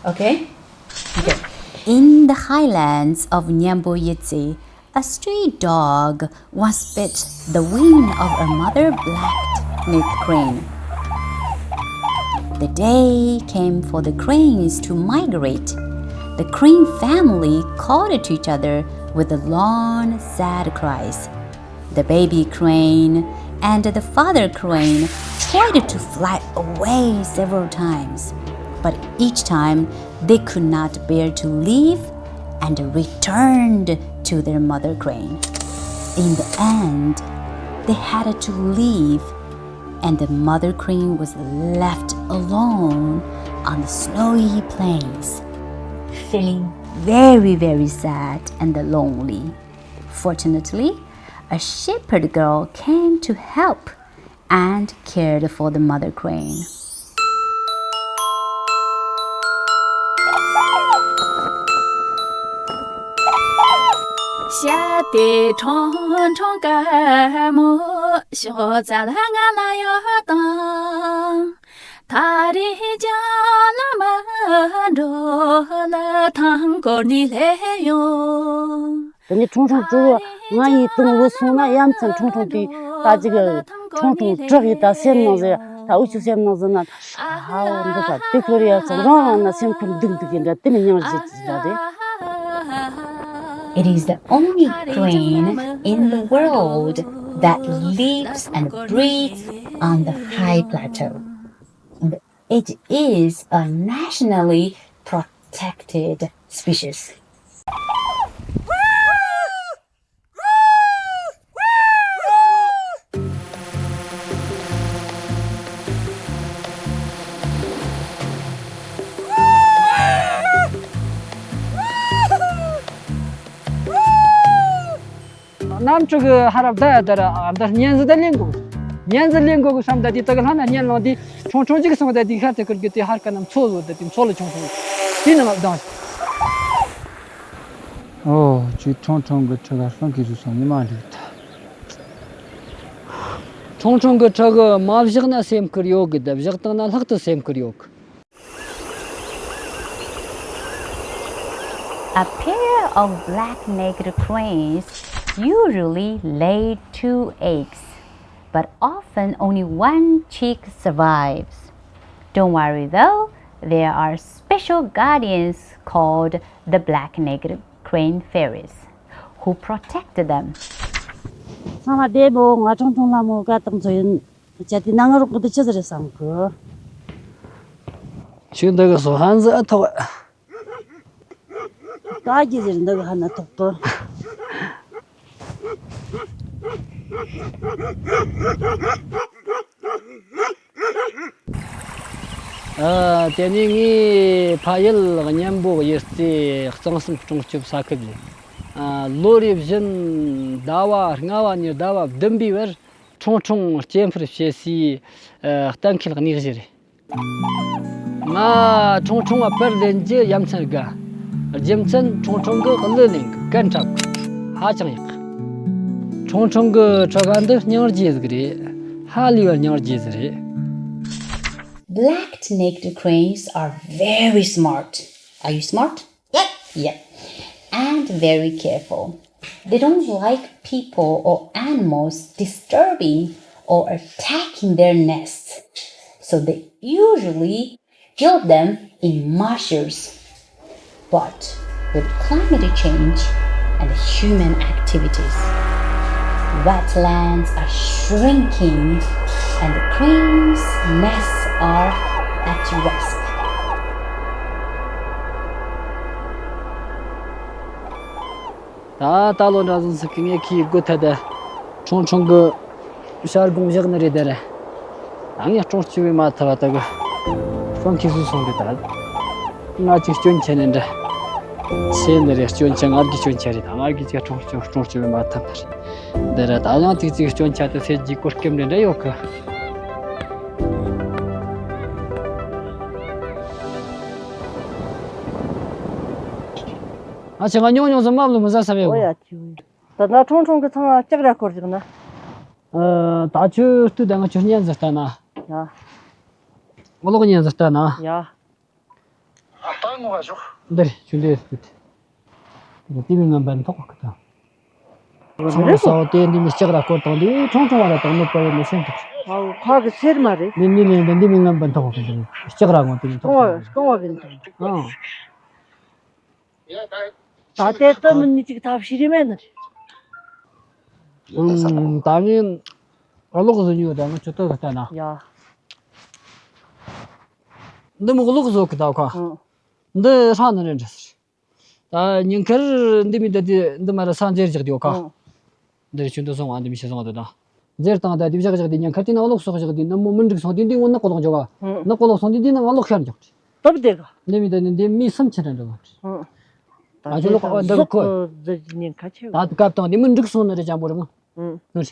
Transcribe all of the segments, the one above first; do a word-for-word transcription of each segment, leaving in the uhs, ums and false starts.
Okay? Okay. In the highlands of Nyambo Yetse, a stray dog once bit the wing of a mother black-necked crane. The day came for the cranes to migrate. The crane family called to each other with long, sad cries. The baby crane and the father crane tried to fly away several times, but each time they could not bear to leave and returned to their mother crane. In the end, they had to leave, and the mother crane was left alone on the snowy plains, feeling very, very sad and lonely. Fortunately, a shepherd girl came to help and cared for the mother crane. དེ་ནས་ཁྲུང་ཁྲུང་གྲོགས་ང་ཡི་དང་བུ་སོང་ན་ཡ་མཚན་ཁྲུང་ཁྲུང་དེ་ད་ཅིག་ཁྲུང་ཁྲུང་གྲགས་ཡི་ད་སེམས་ནང་ཟེར་ད་འུ་ཆུ་སེམས་ནང་ཟེར་ན་ཧ་འདི་ད་དེ་ཁོ་རེ་ཡ་ཚང་རང་རང་ན་སེམས་ཁུར་འདུག་འདུག་གི་འདྲ་དེ་ནི་སྙིང་རྗེ་ཅིག་འདྲ་རེད། It is the only crane in the world that lives and breathes on the high plateau. And it is a nationally protected species. གནམ་གྲུ་གི་ཧ་ར་བསྡད་ཡ་དེ་ར་འདི་གཉན་གཟིག་ད་ལེན་དགོས། གཉན་གཟིག་ལེན་དགོས་གི་བསམ་ད་དེ་དག་གི་ལྷ་ན་གཉན་ལངས་དེ་ཁྲུང་ཁྲུང་གཅིག་སོང་ད་དེ་ཤར་དེ་ཁུར་གི་དེ་ཧར་ཀ་ན་མཚོ་བཟོ་ད་དེ་མཚོ་ལ་ཁྲུང་ཁྲུང་དེ་ནི་མ་བཏང་། ཨོ་ཅི་ཁྲུང་ཁྲུང་གི་ཁྲི་ཁར་སོང་གི་རུ་སོང་ཉི་མ་འགྲིག་ད། ཁྲུང་ཁྲུང་གི་ཁྲི་གི་མ་བཞག་ན་སེམས་ཁུར་ཡོད་གི་ད་བཞག་བཏང་ན་ལྷག་ཏུ་སེམས་ཁུར་ཡོད་གི། A pair of black-necked cranes usually lay two eggs, but often only one chick survives. Don't worry though, there are special guardians called the black-necked crane fairies who protect them. ཚང་མ་བདེ་མོ། ང་ཁྲུང་ཁྲུང་ལ་མོ་དགའ་ཏང་ཚོ་ཡིན། བྱས་ཏེ་ནང་རོགས་འདི་ཆི་ཟེར་བསམ་གི། ཆུ་འདི་གི་སོ་ཧན་ཟི་ཨ་ཐོག་ཨ། ཀ་གི་ཟེར་འདི་གི་ཧ་ན་ཐོག་གི། ཨ། དེ་ནས་ངའི་ཕ་ཡུལ་གཉན་པོ་གཡུ་རྩེ་གཙང་གསུམ་སྲུང་སྐྱོབ་ས་ཁུལ་ཡིན། ཨ། ལོ་རེ་བཞིན་ཟླ་བ་ལྔ་བ་ནས་ཟླ་བ་བདུན་པའི་བར་ཁྲུང་ཁྲུང་སྐྱེ་འཕེལ་བྱེད་སའི་ཨ་གཏན་འཁེལ་གནས་གཞི་རེད། ང་ཁྲུང་ཁྲུང་བ་པར་ལེན་རྒྱུ་ཡ་མཚན་དགའ། རྒྱུ་མཚན་ཁྲུང་ཁྲུང་གི་གླུ་ལེན་གི་ཀན་ཁྲབ་ཧ་ཅང་ཡག་ཁྲུང་ཁྲུང་གི་ཁྲི་ཁ་འདི་སྙིང་རྗེ་ཟིག་རེད། ཧ་ལས་པར་སྙིང་རྗེ་ཟིག་རེད། Black-necked cranes are very smart. Are you smart? Yep. Yep. And very careful. They don't like people or animals disturbing or attacking their nests. So they usually build them in marshes. But with climate change and human activities, wetlands are shrinking and the cranes' nests are at risk. ད་ད་ལོ་འདྲ་ཟིན་ཟིག་གི་ངས་ཁྱིའི་སྒོ་ཐད་དེ་ཁྲུང་ཁྲུང་གི་ཤར་དགོང་བཞག་ནི་རེད་དེ་རེད། ད་ངས་སྲུང་སྐྱོབ་བྱས་མ་ཐུབ་པ་ད་གི་སྤང་ཁྱི་སུ་སོང་རེད་ད། ང་ཅིག་སྐྱོན་ཆེ་ནི་འདྲ། ཆེ་ནི་རེད། སྐྱོན་ཆེ་ང་གི་སྐྱོན་ཆེ་རེད་ད། ང་གི་ཅིག་སྲུང་སྐྱོབ་སྲུང་སྐྱོབ་བྱས་མ་ཐུབ་ནི་རེད་དེ་རེད། ད་ཡང་ཅིག་ཅིག་སྐྱོན་ཆེ་དེ་ཟེར་རྒྱུ་གོ་སྐབས་འདྲ་འདྲ་ཡོད་གི། ཨ་ཅེ་ང་ཉུང་ཉུང་ཟིག་མ་བླུ་མི་ཟ་ས་བས། ཨོ་ཡ་ཁྱི་ད་ན་ཁྲུང་ཁྲུང་གི་ཚང་ལ་ལྕགས་ར་སྐོར་ཅིག་ན། ཨ། ད་ཁྱོད་ལྟོས་ད་ང་ཁྱོད་གཉན་ཟིག་ལྟ་ན། ཡ། ཨོ་ལོག་གཉན་ཟིག་ལྟ་ན། ཡ། ད་ངོ་བ་ཞོག་འདིར་ཆུ་འདྲེ་ཟེར། དེ་མི་ངན་པ་འཐོག་གི་ད། ཚང་མ་སོགས་དེ་འདི་མི་ལྕགས་ར་སྐོར་དང་འདི་ཁྲོང་ཁྲོང་བ་ར་དང་ནུབ་པ་ཡོད་མི་སེམས་ཐུབ། ཨའོ་ཁ་གི་སེར་མ་རེད། འདི་འདི་མི་འདི་མི་ངན་པ་འཐོག་གི་འདི་ལྕགས་ར་ངོ་དེ་མི་ཐོག་རྐང་བ་རྐང་བ་གི་འཐོག་ཨང་། ད་ལྟའི་སྟོད་མི་ནི་གཅིག་ཐབས་ཤེས་རེད་མེད་ནི་རེད། ད་ངས་ཨ་ལོག་བཟོ་ཉོ་ད་ང་ཆུ་ཏོག་གི་ལྟ་ན། ཡ། འདི་མོ་ལོག་བཟོ་གི་ད་ཁ། ཨང་། འདི་ཧྲ་ནི་རེད་འདྲ་ཟེར། ད་ཉིན་ཁར་འདི་མི་ད་དེ་འདི་མ་ར་ས་འཛེར་རྒྱག་དེའོ་ཁ། ཨང་། འདིར་ཆུ་འདི་སོང་བ་འདི་མི་ཤེས་སོང་བ་དེ་དང་། འཛེར་དང་ད་དེ་བཞག་བཞག་དེ་ཉིན་ཁར་དེ་ནང་ལོག་སོག་བཞག་དེ་ནི་མོ་མི་འགྲིག་སོང་དེ་འདི་ངོ་ནག་གོ་ལོག་འཇོག་ག་ཨང་། ནག་གོ་ལོག་སོང་དེ་འདི་ནང་ལོག་ཤར་འཇོག་དེ། སྟབས་བདེ་ག་དེ་མི་ད་ནི་འདི་མི་སུམ་ཆེ་ར་འགྲོ་ག་ཨང་། ད་ང་ཚོ་ལོག་ཨ་འདི་ཁོ། ཟོག་གི་འཛེར་ཉིན་ཁ་ཆེ་ག་ད་སྐབས་དང་དེ་མི་འགྲིག་སོང་ནི་རེད་ཅང་པོ་རེད་མོ། ཨང་།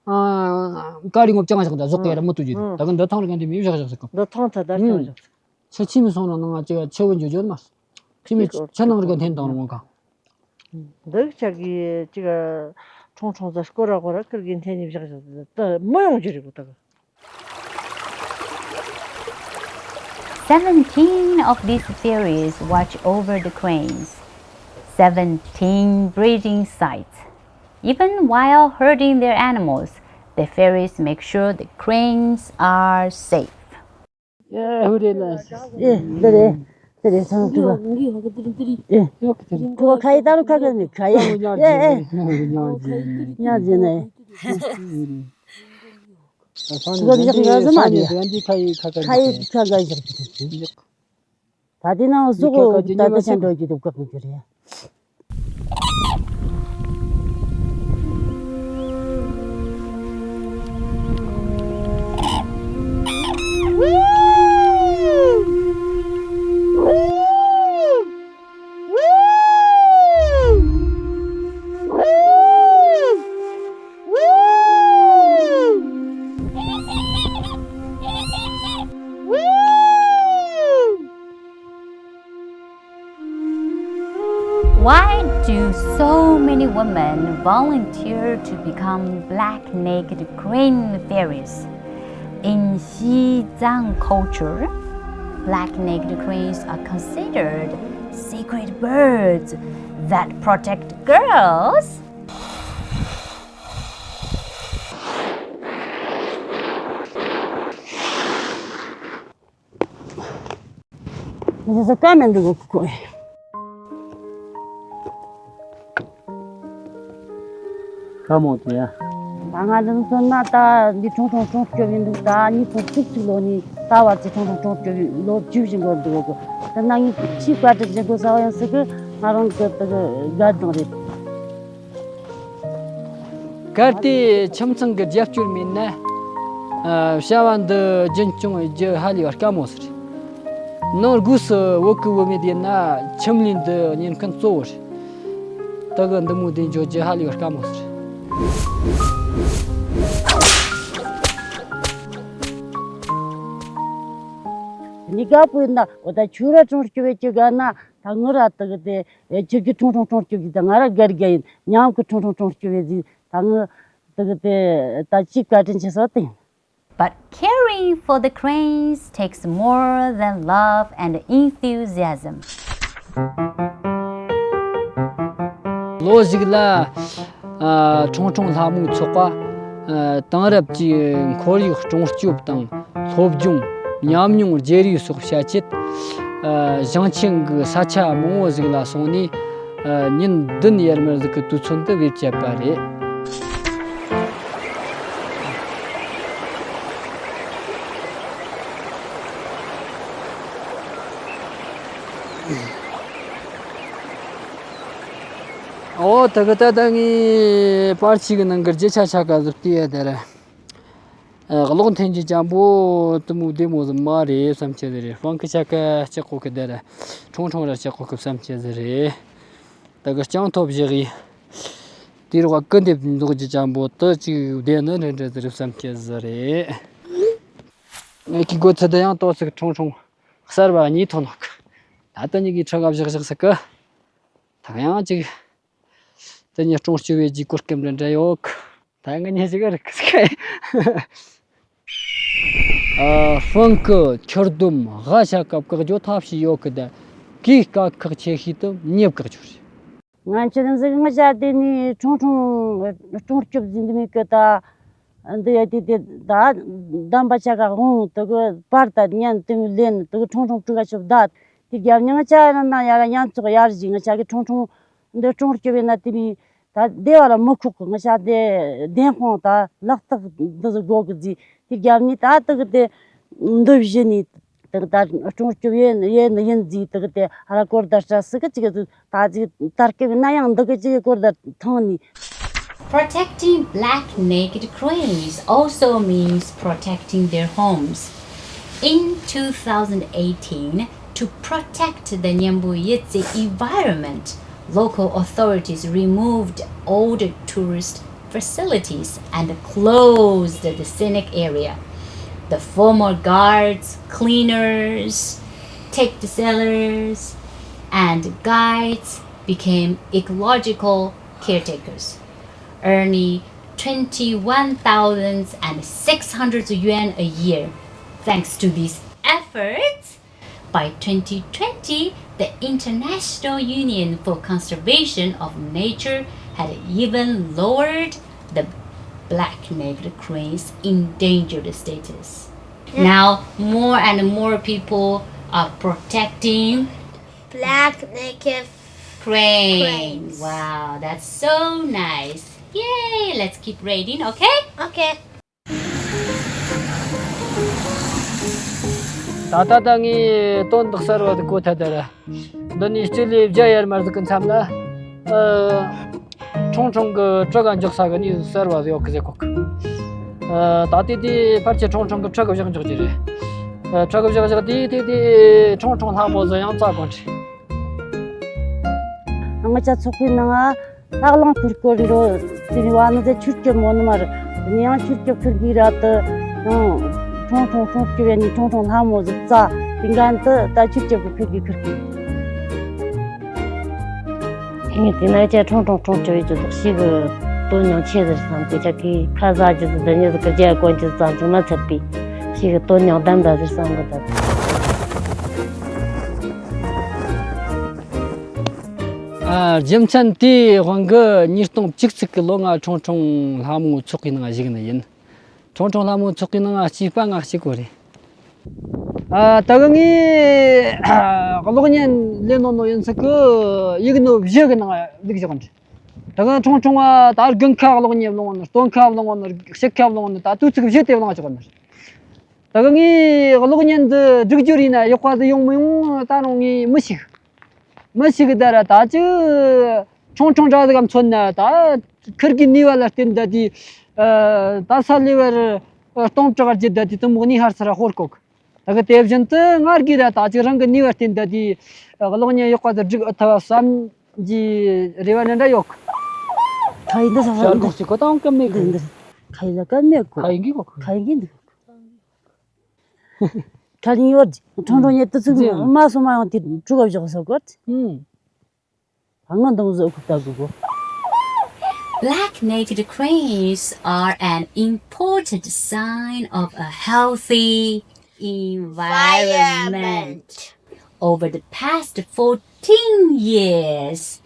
ཨ། ཀ་རི་ངོ་བཅང་བཞག་ད་ཟོག་གི་ར་མི་ཏུ་རྒྱུ་ད་གི་འདི་ཐང་རི་ག་འདི་མི་བཞག་བཞག་ཟེར་གོ། འདི་ཐང་ད་ད་ཤང་བཞག་ཆ་ཆི་མི་སོང་ན་ནང་ང་ཅི་ཆེ་བོ་འཇོ་འཇོ་མ། ཆི་མི་ཆ་ནང་རི་ག་འཐེན་དང་རུང་ག་འདི་ཆ་གི་ཅི་ག་ཁྲོང་ཁྲོང་ཟ་སྐོར་ར་སྐོར་ར་ཁིར་གི་འཐེན་ནི་བཞག་བཞག་ད་མི་ཡོང་རྒྱུ་རེད་གོ་ད་གི Seventeen of these fairies watch over the cranes. Seventeen breeding sites. Even while herding their animals, the fairies make sure the cranes are safe. ཨེ་ཧུ་རེ་ན། ཨེ་འདི་རེད། འདི་རེད་སང་ཐུག་ཨེ་ཡོག་གི་དེ་རིང་དེ་རིང་ཡོག་གི་དེ་རིང་ཐུག་ཁ་ཡི་ད་རུ་ཁ་གི་ནི་ཁ་ཡི་ཨེ་ཨེ་ཉང་ཇི་ནི་ཉང་ཇི་ནི་ཐུག་ག་བཞག་ཡོད་ཟི་མ་རེད། ཁ་ཡི་ཁ་ག་བཞག་གི་དེ་ད་དེ་ནང་གཟུགས་ད་ལྟ་ཆ་འགྲོ་གི་འདུག་བཀག་གི་རེད། Why do so many women volunteer to become black-necked crane fairies? In Xizang culture, black-necked cranes are considered sacred birds that protect girls. འདི་ཚོ་ཀ་མེད་འདུག་གོ། ཀ་མོ་དེ་ཡ། ད་ང་འདི་ཚོ་ན་ད་འདི་ཁྲུང་ཁྲུང་སྲུང་སྐྱོབ་ཡིན་འདུག་ད་ཉིས་སྟོང་བཅུ་གཅིག་ལོ་ནས་ད་བར་གྱི་ཁྲུང་ཁྲུང་སྲུང་སྐྱོབ་ཡིན་ལོ་བཅུ་བཞི་འགོར་འདུག་གོ། ད་ན་ངས་ཆེས་བཀའ་དྲིན་ཆེ་དགོས་ས་བ་ཡིན་ཟེར་གི་ང་རང་གི་དགའ་སྡང་རེད། གལ་ཏེ་ཁྱིམ་ཚང་གི་རྒྱབ་སྐྱོར་མེད་ན། ཨ། བྱ་བ་འདི་རྒྱུན་སྐྱོང་བའི་རྒྱུ་ཧ་ལས་པ་དཀའ་མོ་ཟེར། ནང་སྒོས་སུ་བོད་ཀྱི་བུད་མེད་ཡིན་ན་ཁྱིམ་ལས་འདི་གཉེར་མཁན་གཙོ་བོ་རེད། དེ་གི་འདི་མོ་འདི་འཇོག་རྒྱུ་ཧ་ལས་པ་དཀའ་མོ་ཟེར། གཉིས་ཀ་བུད་ན་འོ་ད་ཆུ་ར་ཁྲུང་སྐྱོབ་བའི་ཆུ་ག་ན་ད་ངུ་ར་དེ་གི་དེ། ཨེ། ཁྱེད་ཀྱི་ཁྲུང་ཁྲུང་ཁྲུང་སྐྱོབ་ཀྱི་དང་ང་ར་དགའ་རྒྱ་ཡིན། ཉམས་ཀྱི་ཁྲུང་ཁྲུང་ཁྲུང་སྐྱོབ་ཡོད་ཟིག་ད་ངི་དེ་གི་དེ་ད་ཅིག་བཀའ་དྲིན་ཆེ་ས་དེ་ཡིན། But caring for the cranes takes more than love and enthusiasm. ལོ་ཞིག་ལ། ཨ། ཁྲུང་ཁྲུང་ལྷ་མོའི་ཚོགས་པ། ཨ། དེང་རབས་ཀྱི་ཁོར་ཡུག་སྲུང་སྐྱོབ་དང་སློབ་སྦྱོང་། ཉམས་མྱོང་བརྗེ་རེས་སོགས་བྱ་ཆེད། ཨ། ཞིང་ཆེན་གྱི་ས་ཆ་མང་བོ་ཞིག་ལ་སོང་ནས། ཨ། ཉིན་བདུན་ཡར་མར་ཞིག་གི་དུས་ཚོད་འདི་བེད་སྤྱད་པ་རེད། ཨོ། ད་གི་ད་ད་ངའི་པར་ཆས་གི་ནང་གི་རྒྱུ་ཆ་ཆ་ག་ཟིག་བལྟས་ཡ་དེ་རེད། ཨ། གློག་འཐེན་གྱི་འཇམ་པོ་དེ་མོ་བདེ་མོ་ཟིག་མ་རེད་བསམ་གྱི་ཟིག་རེད། ཧྥང་གི་ཆ་ག་ལྕགས་གོ་གི་དེ་རེད། ཁྲུང་ཁྲུང་ར་ལྕགས་གོ་གི་བསམ་གྱི་ཟིག་རེད། ད་གི་སྤྱང་ཐོབ་བཞག་གི། དེ་རོགས་ཀི་འདེབས་འདུག་རྒྱུ་འཇམ་པོ་དེ་ཅིག་བདེ་ནི་རེད་འདྲ་ཟིག་རེད་བསམ་གྱི་ཟིག་རེད། ངས་ཀི་གོ་ཚད་ད་ཡང་ཏོག་ཙིག་ཁྲུང་ཁྲུང་གསར་བ་གཉིས་ཐོན་ནོག་ད་ལྟ་གཉིས་ཀྱི་ཁྲི་ག་བཞག་བཞག་ཟིག་གི། ཐག་ཡང་ཅིག་དེ་ཉིད་སྲུང་སྐྱོབ་བྱེད་རྒྱུའི་གོ་སྐབས་འདྲ་འདྲ་ཡོད། ད་ང་ཉལ་ཞིག་རིག་གི། ཨ། ཧྥང་གི་ཁྱོར་དུམ་ཧ་ཤ་སྐབས་བཀག་རྒྱུ་ཐབས་ཤིག་ཡོད་གི་ད། གིས་དཀའ་ཁག་ཆེ་ཤོས་དུ་མྱི་བཀག་རྒྱུ་རེད། ང་ཆུ་ལེན་ཟིག་ང་ཅག་དེ་ནས་ཁྲུང་ཁྲུང་སྲུང་སྐྱོབ་ཟིན་འདི་མི་གི་ད། འདི་ཡ་དེ་དེ་ད་འདམ་པ་ཆ་ག་འོང་དུ་གི་པར་ད་ཉན་དུ་ལེན་དུ་གི་ཁྲུང་ཁྲུང་ཕྲུ་ག་ཆུ་བདག་དེ་རྒྱབ་ཉང་ཆ་ཡ་ན་ན་ཡ་ག་ཉན་ཚོགས་ཡར་ཞིག་ང་ཅག་གི་ཁྲུང་ཁྲུང་འདི་སྲུང་སྐྱོབ་ཡིན་ན་དེ་མི་ད་བདེ་བ་ལ་མི་ཁོག་གི་ང་ཅག་དེ་བདེན་དཔང་ད་ལག་རྟགས་འདི་ཟིག་དགོས་གི་ཟིག་དེ་རྒྱབ་ནས་ད་དུ་གི་དེ་འདི་བཞི་ནས། དག་ད་སྲུང་སྐྱོབ་ཡིན་ཡིན་ཡིན་ཟིག་དག་དེ་ཧ་ར་གོར་ད་སྲ་སི་གི་ཅིག་ད་ཅིག་དར་སྐབས་ན་ཡང་འདི་གི་ཅིག་གོར་ད་ཐང་ནི། Protecting black-necked cranes also means protecting their homes. In two thousand eighteen, to protect the Nyenpo Yetse environment, local authorities removed old tourist facilities and closed the scenic area. The former guards, cleaners, ticket sellers, and guides became ecological caretakers, earning twenty-one thousand six hundred yuan a year. Thanks to these efforts, by twenty twenty, the International Union for Conservation of Nature had even lowered the black-necked crane's endangered status. Now, more and more people are protecting black-necked cranes. Cranes. Wow, that's so nice. Yay, let's keep reading, okay? Okay. ད་ད་ད་ངས་དོན་དག་གསར་བ་དེ་གོ་ཐལ་ད་ར། འདི་ནས་སྤྱི་ལེ་བརྒྱ་ཡར་མར་ཟིག་གི་མཚམས་ལ། ཨ། ཁྲུང་ཁྲུང་གི་ཁྲི་ག་འཇོག་ས་གི་གནས་གསར་བ་ཟིག་ཡོད་གི་ཟེར་གོ་གི། ཨ། ད་ལྟའི་དེ་ཕལ་ཆེར་ཁྲུང་ཁྲུང་གི་ཁྲི་གི་བཞག་འཇོག་རྒྱུ་རེད། ཨ། ཁྲི་གི་བཞག་བཞག་དེ་དེ་དེ་ཁྲུང་ཁྲུང་ལྷ་མོ་ཟིག་ཡང་རྩ་དགོས་རེད། ང་ཅག་ཚོགས་པའི་ནང་ལྷག་ལང་ཁུར་སྐོར་འགྲོ་དེ་ནི་བ་ནི་ཟེ་ཆུར་སྐྱོབ་མོ་ནི་མར་ནི་ཡང་ཆུར་སྐྱོབ་ཁུར་གི་ར་དུ་ཡང་ཁྲུང་ཁྲུང་ཁྲུང་སྐྱོབ་ཡ་ནི་ཁྲུང་ཁྲུང་ལྷ་མོ་ཟིག་རྩ་དེ་འགན་དུ་ད་ཆུར་སྐྱོབ་གི་ཁུར་གི་ཁུར་གི། ངས་དེ་ན་ཅག་ཁྲུང་ཁྲུང་ཁྲུང་སྐྱོབ་ཡོད་ཅུ་དག་ཞིག་གི་དོན་སྙིང་ཆེ་ཟེར་བསམ་གི་ཅག་གི་ཁ་ཟ་རྒྱུ་ཟིག་དུ་ཉི་ཟིག་གི་རྒྱ་གོན་རྒྱུ་ཙམ་ཅུང་མ་ཚད་པའི་ཞིག་གི་དོན་སྙིང་ལྡན་པ་ཟེར་བསམ་གི་ད། ཨ། རྒྱུ་མཚན་དེའི་དབང་གིས་ཉིས་སྟོང་བཅུ་གཅིག་གི་ལོ་ང་ཁྲུང་ཁྲུང་ལྷ་མོ་ཚོགས་ཀྱི་ནང་ཞུགས་ནི་ཡིན། ཁྲུང་ཁྲུང་ལྷ་མོ་ཚོགས་ཀྱི་ནང་སྐྱེས་པ་ང་གཅིག་པོ་རེད། ཨ། ད་གི་ངས་གློག་བརྙན་ལེན་ནོ་ནོ་ཡིན་ཚིག་གི་ཡིག་ནོ་བཞི་གི་ནང་བླུགས་བཞག་འདྲ། ད་གི་ཁྲུང་ཁྲུང་བ་ད་དགུན་ཁ་གློག་བརྙན་བླངས་ནི། སྟོན་ཁ་བླངས་ནི། དཔྱིད་ཁ་བླངས་ནི། ད་དུས་ཚིགས་བཞི་དེ་བླངས་བཞག་འདྲ། ད་གི་ངས་གློག་བརྙན་འདི་སྒྲིག་རྒྱུ་རེད་ན་ཡག་པ་ཟིག་ཡོང་མི་ཡོང་ད་རུང་ངས་མི་ཤེས། མི་ཤེས་གི་ད་ར། ད་ཅི་ཁྲུང་ཁྲུང་འདྲ་ཟིག་ག་མཚོན་ན་ད་ཁུར་གི་ནུས་པ་ལ་བརྟེན་ད་དེ། ཨ། ད་ས་ལེ་བར་སྟོང་དྲག་རྒྱུ་ད་དེ་དུ་མོ་ནི་ཧར་སར་ཧོར་གོ་གི། ད་གི་དེ་བཞིན་དུ་ངར་གི་ར་ད་ཅི་རང་གི་ནུས་པ་བརྟེན་ད་དེ་གློག་བརྙན་ཡག་པ་ཟིག་སྒྲིག་ཨེ་ཐུབ་བསམ་གྱི་རེ་བ་ནི་འདྲ་ཡོད་གི། ཁ་ཡིན་འདི་ས་ཤར་འདི་གོག་ཅིག་གོ་ཏང་ཀ་མེད་གི། འདི་འདི་ཁ་ཡིན་ལ་ཀ་མེད་གོ། ཁ་ཡིན་གི་གོ། ཁ་ཡིན་གི་འདི། ཁ་ཡིན་ཡོད། ཁྲང་ཁྲང་ཉེ་དུ་ཚུགས་མ་སོ་མ་ཡོང་དེ་ཀྲུ་ག་བཞག་ས་གོ། ཧུམ། ང་འདང་བཟོ་ཁུ་ལྟ་དགོས་གོ། Black-necked cranes are an important sign of a healthy environment. Over the past fourteen years,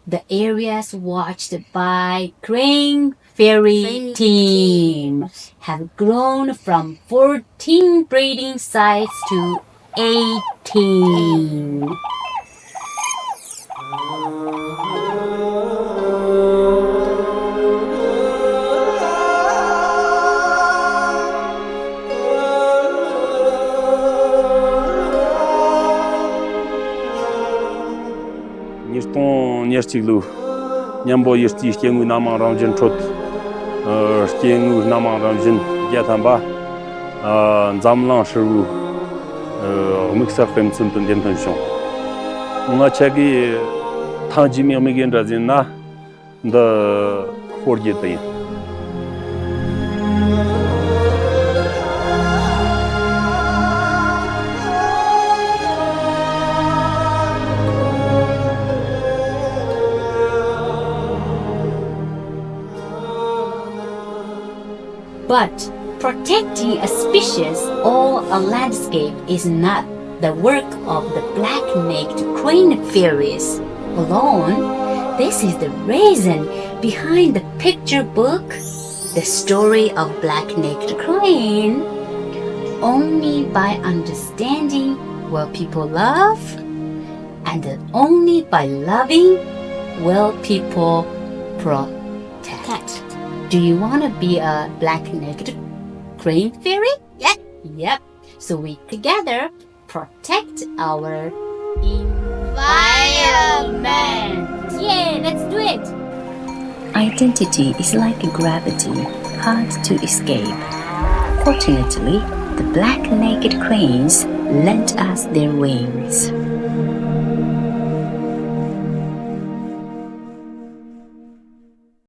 the areas watched by Crane Ferry team have grown from fourteen breeding sites to eighteen. ཉིས་སྟོང་ཉེར་གཅིག་ལོའི་མཉམ་པོ་ཡུལ་སྤྱིའི་སྐྱེ་དངོས་སྣ་མང་རང་བཞིན་ཁྲོད། ཨ། སྐྱེ་དངོས་སྣ་མང་རང་བཞིན་བརྒྱ་ཐམ་པ། ཨ། འཛམ་གླིང་ཧྲིལ་བོའི། ཨ། དམིགས་བསལ་དཔེ་མཚོན་དུ་འདེམས་ཐོན་བྱུང་། ང་ཆ་གིས་ཐང་ཇི་མིག་མིག་ཡིན་འདྲ་ཟིན་ན། འདི་ཧོར་གྱི་དུ་ཡིན། But Protecting a species or a landscape is not the work of the black-necked crane fairies alone. This is the reason behind the picture book, The Story of Black-Necked Crane. Only by understanding will people love, and only by loving will people protect. Do you want to be a black-necked crane fairy? Yeah. Yep. So we together protect our environment. Yay, let's do it. Identity is like gravity, hard to escape. Fortunately, the black-necked cranes lent us their wings.